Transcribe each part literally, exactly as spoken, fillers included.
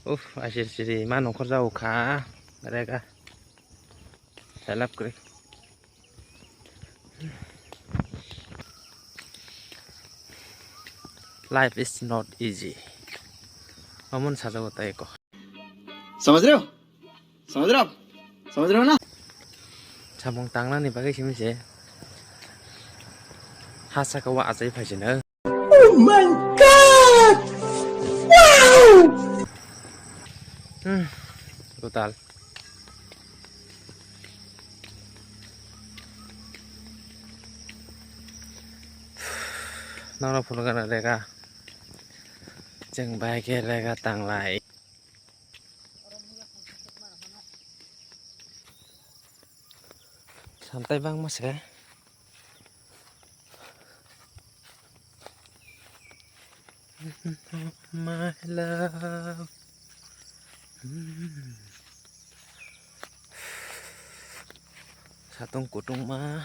Uf, asir siri ma nongkhor jao kha rega. Selap kri. Life is not easy. Amon sajago tai ko. समझ रहे हो? समझ रहे हो आप? समझ रहे हो ना? Samung tangnani bagwi simi se. Ha saka wa achai phaisino. Oh my God! Wow! Hmm, brutal. Noro phunukgana rega. Chwng bai khe rega tanglai. Samtai bangma se. My love. Satung kutung ma.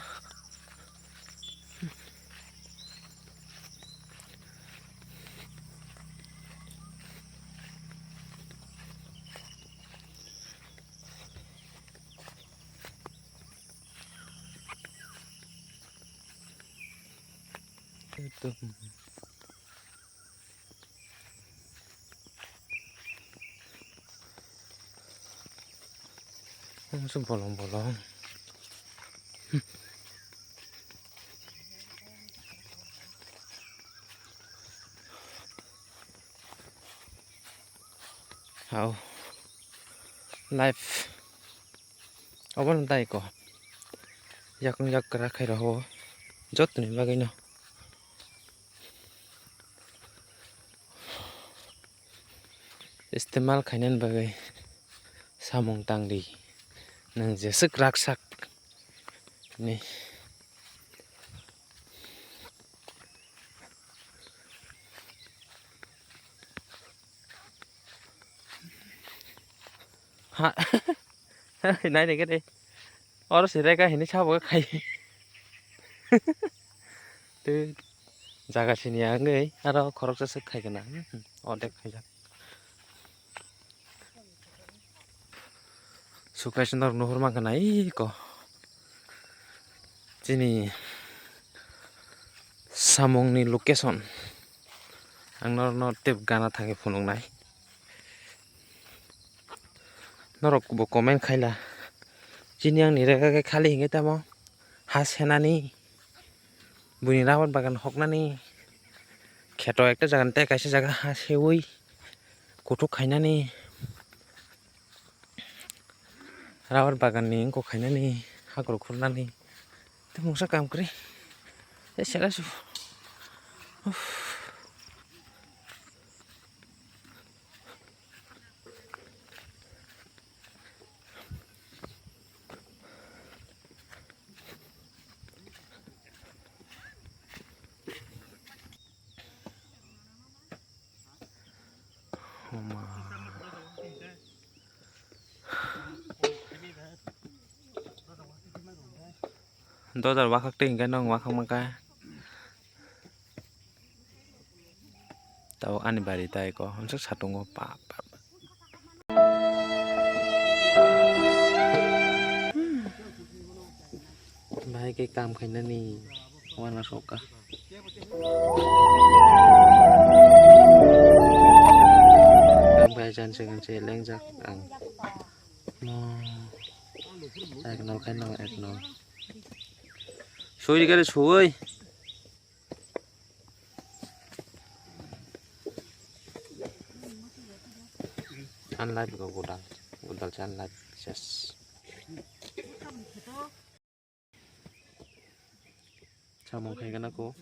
Itu. Langsung bolong-bolong. Hao. Life. Obo no dai ko. Yakung yak kra khai roho. Jotoni bagwi no. Istemal khainani bagwi samung tangdi. Nwng jeswk raksak ni. Ha. Nai nai khe de. Oro se rega hini sabo khai. Tei jaga sini ya wngwi aro khoroksa se khai kana. Ordek khaijak. Sukaisa norok nuhur mankha na iko. Chini samungni location ang norokno tei gana thangwi phunuknai. Norok bo comment khaila. Chini angni rega khe khali hingwi tamo ha senani, buini rabar bagan hoknani, kheto ekta jaga tei kaisa jaga ha sewi kuthuk khainani. Rabar bagan ni wngkok khainani, hakrok khulnani, tei mungsa kam kwrwi. Tei sela su. Uff. Homa. Dojar wakhak tei hingke nong wakhak mangka. Tabuk ani bari tai ko, hwnsak satungo pa, pa, pa. Bahai khe kam khainani uanasoka. Kam khai chan se chan se lengjak ang. Mo. Ek nol khai no ek nol. Soi gare soi. Unlive go godal. Godal se unlive ses. Samung khai gana ko.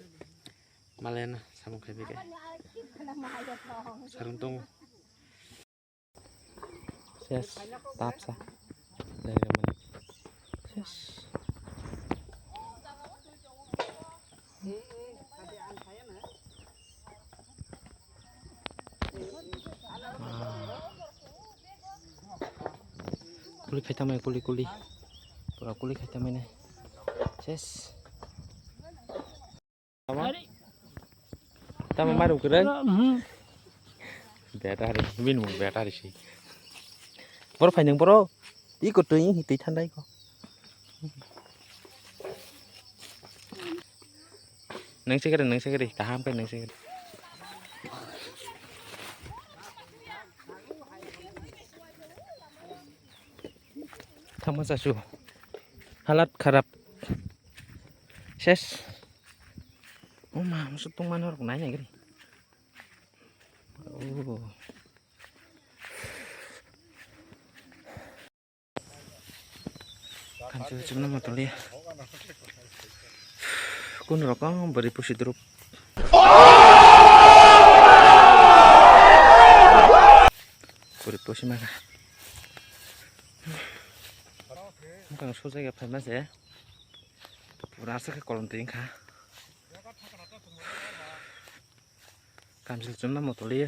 Malena samung khai bege. Sarung tongo. Ses, tapsa. Dai ramani. Ses. Ah. Kuli khaitamai, kuli, kuli. Pura kuli khaitamai ne. Ses. Tama? Tama maru kere? Mhm. Battery, bini mung battery si. Boro phainang boro. Iko twi, twi thandai ko. Nang se kare, nang se kare, kaham khe nang se kare. Thangma chasu. Halat kharap. Ses. O ma, musu tongmani rok nai nai gari. Oh. Kanchil chumna motoli. Kun rokong bari pusi drup. Bari pusi maga. Mukang sujai ga phaima se. Pura asa khe kolom twi wngkha. Kamchwlwi chumna motoli